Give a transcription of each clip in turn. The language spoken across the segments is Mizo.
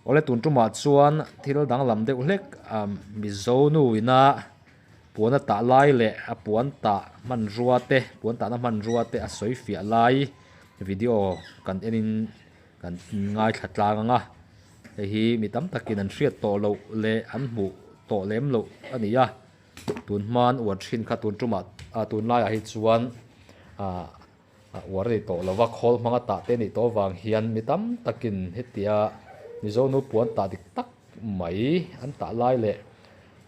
Awle tun tumah chuan thil danglam deuh hlek Mizo nu ina puan a tah lai leh a puan tah hmanrua te puan tahna hmanrua te a sawi fiah lai video kan enin kan ngaithla tlang ang a hei hi mi tam takin an hriat tawh loh leh an hmuh tawh lem loh a ni a tun hma an uar thin kha tun tumah ah tunlaiah hi chuan ah a uar ni tawh lova khawl hmanga tah te nih tawh avang hian mi tam takin hetia Mizo nu puan tah dik tak mai an tah lai leh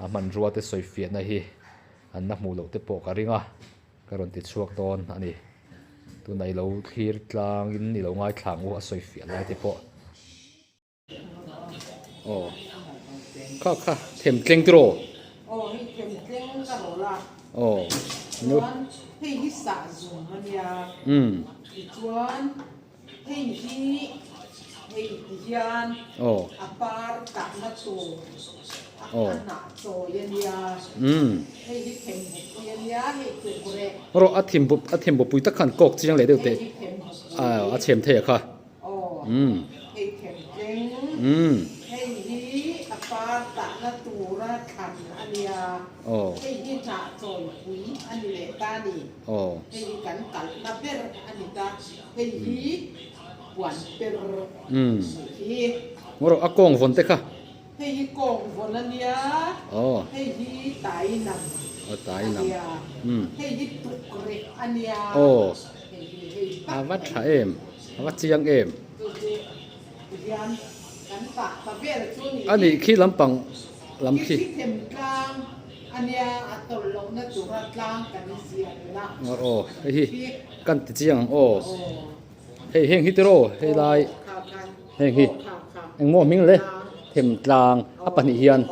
a hmanrua te sawi fiahna hi an la hmuh loh te pawh ka ring a ka rawn ti chhuak dawn a ni tunah i lo thlir tlangin i lo ngaithla ang u a sawi fiah lai te pawh. Aw kha kha them tleng tiraw? Aw hei them tleng ka rawl a. Aw nu. Chuan hei hi sah zum a nia. Umm. Tichuan hei hi hei ti hian Aw. a par tahna tur a Aw. a hnah chawi a nia. Umm. Hei hi them bupui a nia hei tukreh. Rawh a thim bup a them bupui tak khan kawk chiang leh deuh teh. Hei hi them bupui. Aw a chhem thei a kha. Aw, hei them tleng. Hei hi a par tahna tura thlan a nia. Hei hi hnah chawipui a ni leh ta a ni. Hei hi kan kalhna ber a ni ta. Hei hi puan per nih hi. Ngaw rawh, a kawng vawn te kha. Hei hi kawng vawn a nia. Hei hi tai nam a nia. Hei hi tukreh a nia. Hei hi hei tak A va tha em, a va chiang em. Chu chu hian kan tah ta vel chu ni A nih khi lampang lam khi. Khi them tlang a nia a tawlh lohna tura tlang kan zial la. Aw hei hi kan ti chiang ang aw. Hei heng hi tiraw hei lai. Heng hi engmaw hming le themtlang a pahnih hian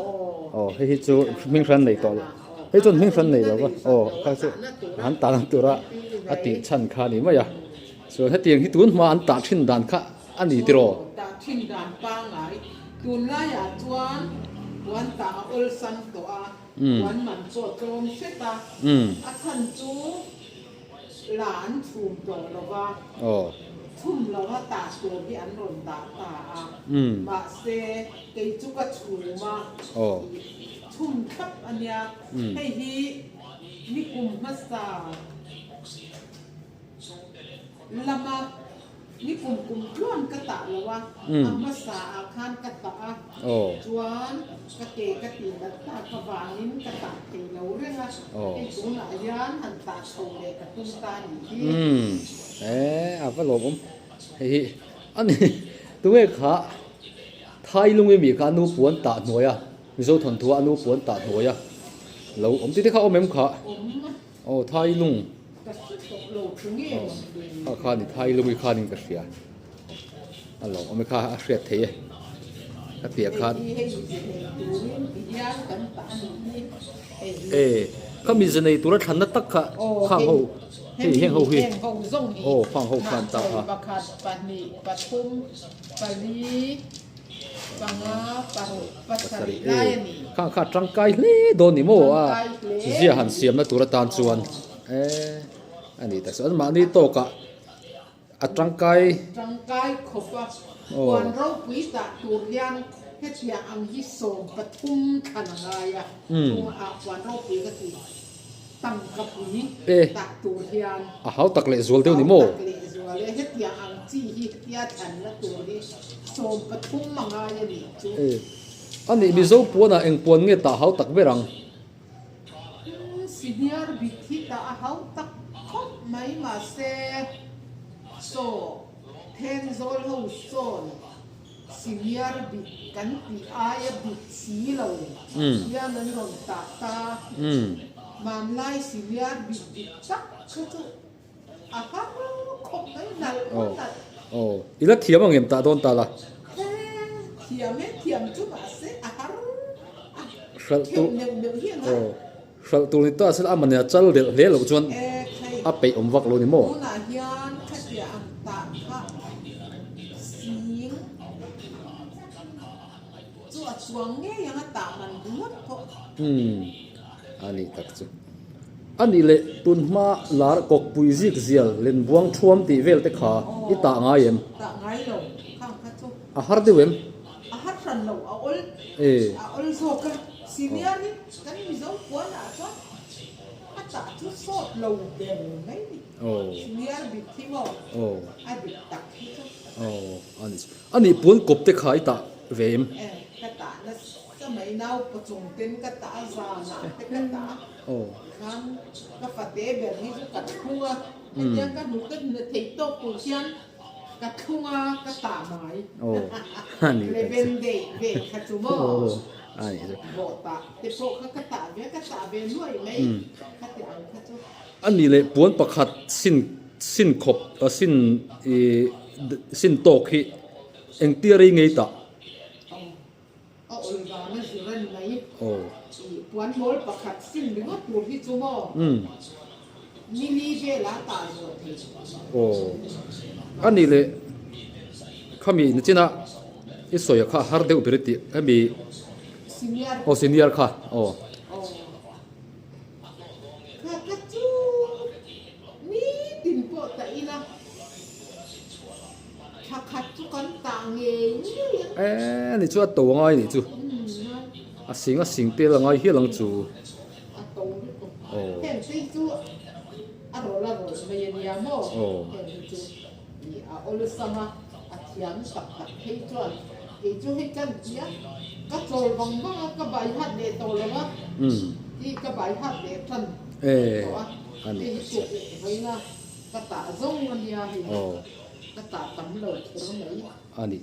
aw hei hi chu hming hran nei tawh lo hei chuan hming hran nei lo va aw kha chu an tah na tura a tih chhan kha a ni mai a chuan hetiang hi tun hma an tah thin dan kha a ni tiraw. Tah thin dan pangngai tunlaiah chuan puan tah a awlsam tawh a puan man chu a tlawm hret a a chhan chu La an chhum tawh lo va, chhum lo a tah tur hi an rawn dah ta a, mahse kei chu ka chhum a, chhum thlap a nia, hei hi nikum hmasa lama Ni kum kum tluan ka tah lo a, a hmasa ah khan ka tah a, chuan ka ke ka ti nat tak avangin ka tah thei lo reng a, hei tunah hian han tah chho leh ka tum ta a nih hi. Umm eh a va lawmawm hei hi a ni tunge kha Thai lungi mi kha a nu puan tah hnuai a Mizo thawnthu a nu puan tah hnuai a lo awm tite kha awm em kha? Awm. Aw Thai lung. Ka hre tawh lo thu nge Aw kha kha ni Thai lung i khanin ka hria. A lo awm e kha a hriat thei e. Ka piah khan. Hei hi hei ze nei turin ti hian kan tah a nih hi. Hei hi. E kha mi ze nei tura thlanna tak kha khang ho hei heng ho hi. Heng ho zawng hi. Aw khang ho khan ta a. Pakhat pahnih pathum pali. Panga paruk pasarih lai a ni. Khang kha tangkai hle dawn ni maw a zia han siamna tur atan chuan e a ni tak chuan mahni tawkah a tangkai tangkai khawp a huan ropui tah tur hian hetiang ang hi 13 thlan a ngai a chungah huan ropui ka ti tangka pui tah tur hian a hau tak leh zual deuh ni maw? Hau tak leh zual e, hetiang ang chi hi hetia thlanna tur hi 13 a ngai a nih chu. E, a nih Mizo puanah eng puan nge tah hau tak ber ang? Senior bit hi tah a hau tak khawp mai mahse saw Thenzawl ho sawn Senior bit kan tih aia bit si lo hian an rawn tah ta. Hmanlai senior bit dik tak kha chu a har khawp mai nalh pawh nalh. Aw, i la thiam ang em tah dawn ta la? He, thiam e, thiam chu mahse a har a kheuh neuh neuh hi a ngai. Aw, hralh tur ni ta sela a mahni a chal delh hle loh chuan a peih awm vak lo ni maw? Tunah hian khatia ang tah kha sing chu a chuang ngei ang a tah man ringawt pawh. Umm, a nih tak chu. A nih leh tunhma lar kawkpui zik zial lenbuang thuam tih vel te kha i tah ngai em? Tah ngai lo, khang kha chu. A har deuh em? A har. hran lo a awl a awl zawk a, senior hi kan Mizo puanah chuan a tah chu sawt lo ber mai ni, senior bik hi maw a dik tak hi chu. A nih puan kawp te kha i tah ve em? Ka tah nasa mai nau pachung ten ka tah a zanah te ka tah a. Khan ka fate ber hi chu ka thlung a, hetiang ka hmuh ka hna theih tawk tur hian ka thlung a ka tah mai. Leven daih ve kha chu maw bawh tah te pawh kha ka tah ve a, ka tah ve nuaih mai khati ang kha chu. A nih leh puan pakhat sin sin khawp sin ih sin tawk hi engtia rei ngei tah? A awl vang a zir a ni mai. I puan mawl pakhat sin ringawt tur hi chu maw? Ni li vel a tah zawh theih. Aw. A nih leh khami nichin a i sawi a kha har deuh ber i tih hemi Senior. Aw senior kha aw. Aw. Kha kha chu nitin pawh ta ila. Thla khat chu kan tah ngei ngei ang. Eee ni chu a to angai nih chu. A sing a sing tel angai hial ang chu. A to lutuk. Heng te hi chu a rawlh a rawlh mai a nia maw. Heng hi chu i a awlsam a, a thiam tak tak phei chuan kei chu hei kan ti a, ka chawl vang vang a, ka bai hat leh tawh lo a, hi ka bai hat leh tan tawh a, hei hi chu vawiin a. Ka tah zawng a nia hei. Ka tah tam lo kher mai. A ni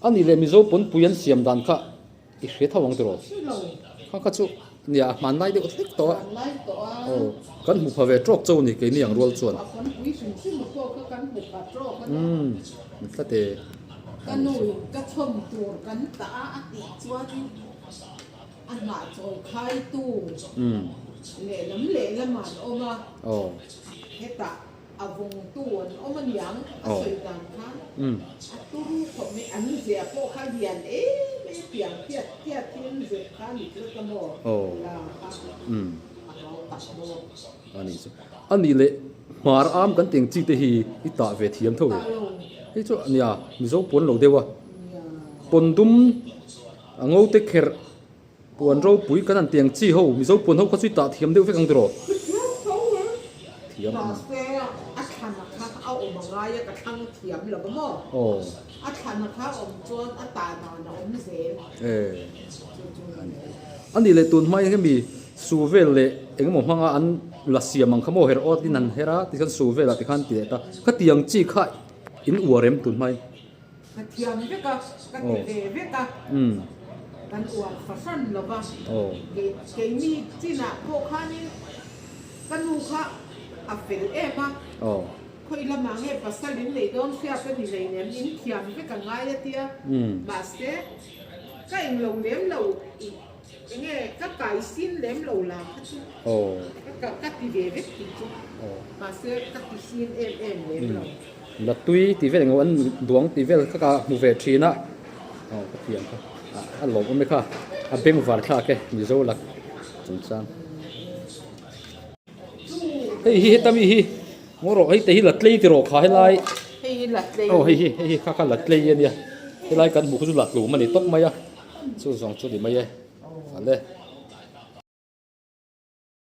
a ni leh Mizo pawnpui an siam dan kha i hre tho ang tiraw? Hre lo. Kha kha chu nia a hmanlai deuh hlek tawh a. Hmanlai tawh a. Aw kan hmu pha ve trawk cho ni keini ang rual chuan. A pawnpui hrim hrim pawh kha kan hmu pha trawk a nia. Umm tlat e. Ka nu in ka chhawm tur kan tah a a tih chuanin a hnah chawi khaitu lehlam lehlam ah an awm a. Aw. Hetah a vawngtu an awm a niang a sawi dan khan a turu khawp mai an zia pawh kha lian em em piang tiat tiat hi an zep kha a ni tlat a maw la kha a hau tak bawk. A nih chu. A nih leh hmar am kan teng chi te hi i tah ve thiam tho e. Hei chu nia Mizo pawn lo deuh a. Pawn dum a ngo te kherh Puan ropui kan han tiang chi ho, Mizo puan ho kha chu i tah thiam deuh vek ang tiraw? Ka thiam tho e. Thiam. Mahse a thlana kha a awm a ngai a, ka thlang thiam lo va maw? Aw. A thlana kha a awm chuan a tah dan a awm zel. E. A nih leh tun hma in hemi su vel leh eng emaw hmanga an la siam ang kha maw her awt in an her a tikhan su velah tikhan ti leh ta. Khatiang chi kha in uar em tun hma in? Ka thiam vek a, ka ti ve vek a, kan uar fahran lo va, keini chinah pawh khanin ka nu kha a fel em a, khawi lamah nge pasal in neih dawn hriat a ni hleinem, in thiam vek a ngai a tia, mahse ka englo lem lo enge ka kai sin lem lo la kha chu ka ti ve vek tih chu, mahse ka ti sin em em lem lo. La tui tih vel engemaw an duang tih vel kha ka hmu ve thin a aw ka thiam kha a lawm awm e kha a beng var thlak e Mizo lak chungchang hei hi heta mi hi ngaw rawh hei te hi la tlei ti rawh kha helai aw hei hi hei hi kha kha la tlei a nia helai kan hmuh khu chu la tlum a ni tawp mai a chu zawng chu ni mai e ale.